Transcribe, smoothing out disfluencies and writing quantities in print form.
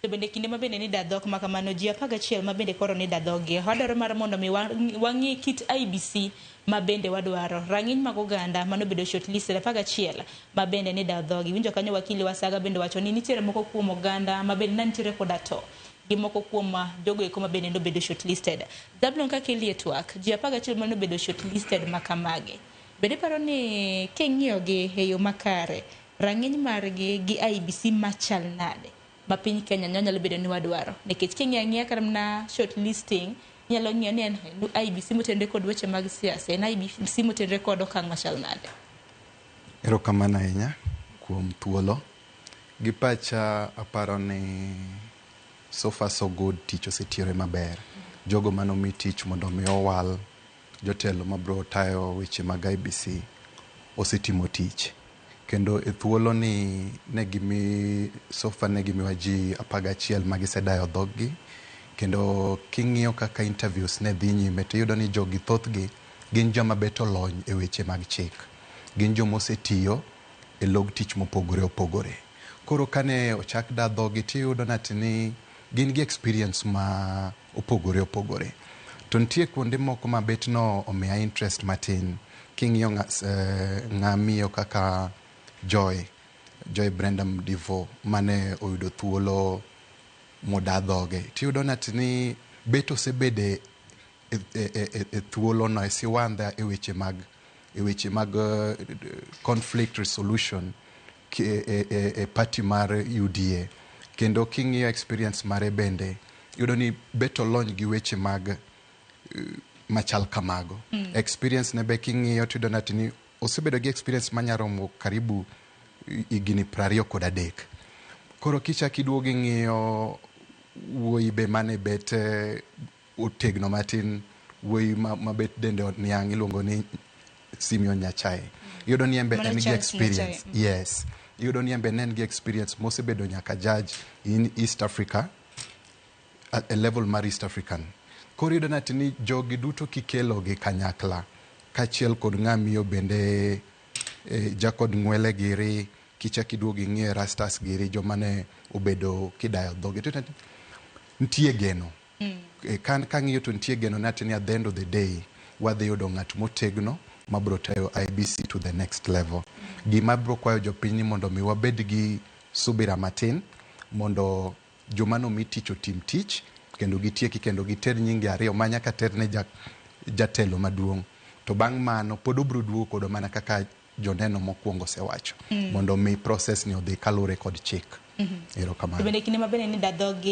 To bende kinde ma bende ni da dhok ma kamano ji 11 ma bende koro ni da dhoggi. Wadwaro mar mondo mi wang'i kit IEBC ma bende wadwaro. Rang'iny mag oganda mano bedo shortlisted 11 ma bende ni da dhogi. Winjo kanyo wakili Wasaga bende wacho ni nitiere moko kuom oganda ma bende ne nitiere koda to gi moko kuom jogo eko ma bende nobedo shortlisted. Zablon kaka elie twak, ji 11 mane obedo shortlisted ma kamagi. Bende iparo ni king'iyo gi e yo makare, rang'iny margi gi IEBC machal nade ma piny Kenya nyalo bedo ni wadwaro? Nikech king'iyo ang'iya kata mana shortlisting, inyalo ng'iyo ni en IEBC motenore kod weche mag siasa, en IEBC motenore kod okang' machal nade? Erokamano ahinya kuom thuolo. Gi pacha aparo ni so far so good, tich osetiyore maber. Jogo manomi tich mondo mi owal jotelo mabro tayo weche mag IEBC osetimo tich. Kendo e thuolo ni ne gimi so far ne gimiwa ji 11 magisedayo dhog gi. Kendo king'iyo kaka interviews ne dhi nyime tiyudo ni jogi thothgi gin joma bet olony e weche mag chik. Gin joma osetiyo e log tich mopogore opogore. Koro kane ochak da dhogi tiyudo ni gin gi experience ma opogore opogore. To nitie kuonde moko ma bet no omiya interest matin. King'iyo ng'a miyo kaka Joy Brenda Mdivo mane oyudo thuolo moda dhoge. Tiyudo ni bet osebede e thuolo no e siwandha e weche mag conflict resolution e party mar UDA. Kendo king'iyo experience mare bende, iyudo ni bet olony gi weche mag machal kamago. Experience ne be king'iyo tiyudo ni osebedo gi experience manyaromo karibu higni 23. Koro kichak iduogo ing'iyo wuoyi be mane bet otegno matin, wuoyi ma bet dende niang' iluongo ni Simeon Nyachae. Iyudo ni en be Mano en gi Charles experience. Nyachae. Yes. Iyudo ni en be ne en gi experience mosebedo nyaka judge in East Africa at a level mar East African. Koro iyudo ni jogi duto kikelo gi kanyakla kaachiel kod ng'amiyo bende Jacob Ng'wele giri kichak iduogo ing'iyo Erastus giri joma ne obedo kidayo dhogi. To nitie geno. Kan kang'iyo to nitie geno ni at the end of the day wadhi yudo ng'at motegno mabro tayo IEBC to the next level. Gima abro kwayo jopiny ni mondo mi wabed gi subira matin mondo joma nomi tich otim tich kendo gitieki kendo giter nyinge ariyo ma nyaka ter ne jatelo maduong'. To bang' mano pod obro duogo kodwa mana kaka joneno mokwongo osewacho mondo mi process ni odhi kaluwore kod chik. Erokamano. To bende kinde ma bende ni da dhogi